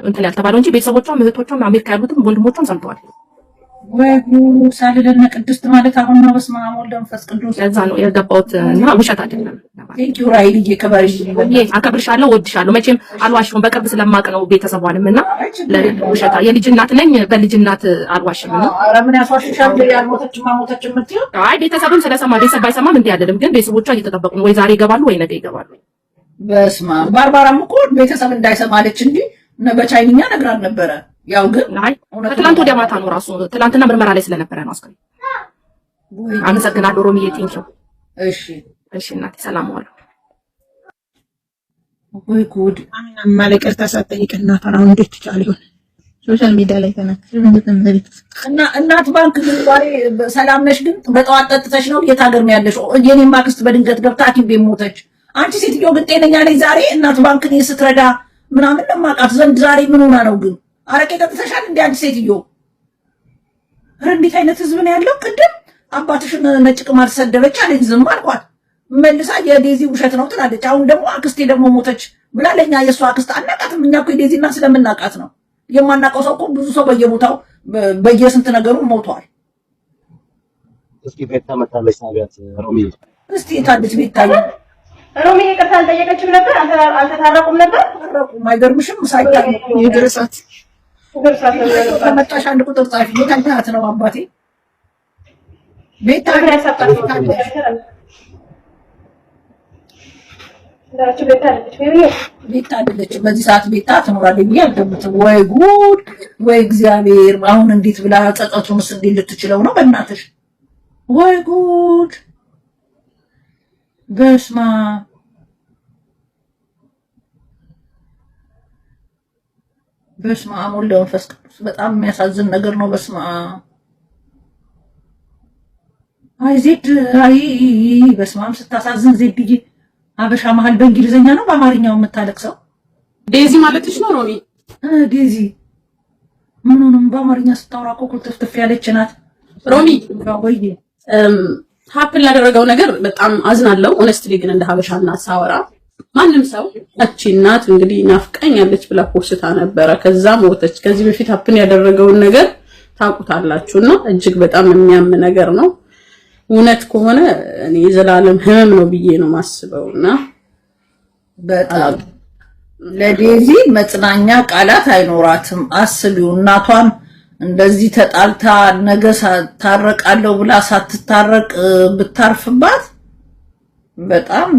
እንትን ያልተባለው እንጂ ቤተሰቦቿም እህቶቿም አሜሪካ ያሉትም ወንድሞቿም ሰምተዋል። ወይ ሳልልና ቅድስት ማለት አሁን ነው። በስመ አብ ወወልድ ወመንፈስ ቅዱስ። ለዛ ነው የገባሁት እና ውሸት አይደለም። Thank you ራይልዬ፣ ክበሪ። አከብርሻለሁ፣ እወድሻለሁ። መቼም አልዋሽም። በቅርብ ስለማቅ ነው ቤተሰቧንም እና ውሸታ የልጅ እናት ነኝ። በልጅ እናት አልዋሽም። እና ኧረ ምን ያስዋሽሻል? ያልሞተችማ ሞተች የምትይው። አይ ቤተሰብም ስለሰማ ቤተሰብ ባይሰማም እንዲህ አይደለም። ግን ቤተሰቦቿ እየተጠበቁ ነው። ወይ ዛሬ ይገባሉ ወይ ነገ ይገባሉ። በስመ አብ። ባርባራም እኮ ቤተሰብ እንዳይሰማ አለች እንጂ በቻይንኛ ነግራን ነበረ። ያው ግን ከትላንት ወዲያ ማታ ነው ራሱ፣ ትላንትና ምርመራ ላይ ስለነበረ ነው። አስከሬን። አመሰግናለሁ ሮሚዬ፣ thank you። እሺ። እሺ እናቴ፣ ሰላም ዋሉ። ወይ ጉድ! አሚናማ ይቅርታ ሳትጠይቅ እናቷን አሁን እንዴት ትቻል ይሆን? Social media ላይ ተናግረሽ እና እናት ባንክ ግን ዛሬ ሰላም ነሽ? ግን በጠዋት ጠጥተሽ ነው? የት ሀገር ነው ያለሽ? የኔም አክስት በድንገት ገብታ ሐኪም ቤት ሞተች። አንቺ ሴትዮ ግን ጤነኛ ነኝ? ዛሬ እናት ባንክን ስትረዳ ምናምን ለማውቃት ዘንድ ዛሬ ምን ሆና ነው ግን? አረቄ ጠጥተሻል እንዴ አንቺ ሴትዮ? ኧረ እንዴት አይነት ህዝብ ነው ያለው? ቅድም አባትሽን ነጭ ቅማል ሰደበች አለኝ፣ ዝም አልኳት። መልሳ የዴዚ ውሸት ነው ትላለች። አሁን ደግሞ አክስቴ ደግሞ ሞተች ብላ ለኛ የእሷ አክስት አናቃትም። እኛ እኮ የዴዚ እናት ስለምናውቃት ነው። የማናውቀው ሰው እኮ ብዙ ሰው በየቦታው በየስንት ነገሩ ሞቷል። እስኪ ቤታ መታለች፣ ሳቢያት ሮሚ። እስቲ የታለች ቤታ? ሮሚ ይቅርታ አልጠየቀችም ነበር? አልተታረቁም ነበር? ታረቁም። አይገርምሽም? ሳይታረቁ የድረሳት ከመጣሽ አንድ ቁጥር ጻፊ። የታላት ነው አባቴ ቤታ? ቤታ አይደለችም። በዚህ ሰዓት ቤታ ትኖራለች ብዬ አልገምትም። ወይ ጉድ! ወይ እግዚአብሔር! አሁን እንዴት ብላ ጸጸቱንስ እንዴት ልትችለው ነው? በእናትሽ ወይ ጉድ! በስመ አብ፣ በስመ አብ ወወልድ ወመንፈስ ቅዱስ። በጣም የሚያሳዝን ነገር ነው። በስመ አብ። አይ ዜድ፣ አይ በስመ አብ ስታሳዝን ዜድዬ። አበሻ መሀል በእንግሊዝኛ ነው በአማርኛው የምታለቅሰው? ዴዚ ማለትሽ ነው ሮሚ? ዴዚ ምኑንም በአማርኛ ስታወራ እኮ ኩልትፍትፍ ያለች ናት። ሮሚ። ወይ። Happen ላደረገው ነገር በጣም አዝናለሁ። Honestly ግን እንደ ሀበሻ እናት ሳወራ ማንም ሰው ያቺ እናት እንግዲህ ናፍቃኛለች ብላ ፖስታ ነበረ። ከዛ ሞተች። ከዚህ በፊት happen ያደረገውን ነገር ታውቁታላችሁ እና እጅግ በጣም የሚያም ነገር ነው። እውነት ከሆነ እኔ የዘላለም ህመም ነው ብዬ ነው ማስበው እና በጣም ለዴዚ መጽናኛ ቃላት አይኖራትም። አስቢው፣ እናቷን እንደዚህ ተጣልታ ነገ ታረቃለሁ ብላ ሳትታረቅ ብታርፍባት በጣም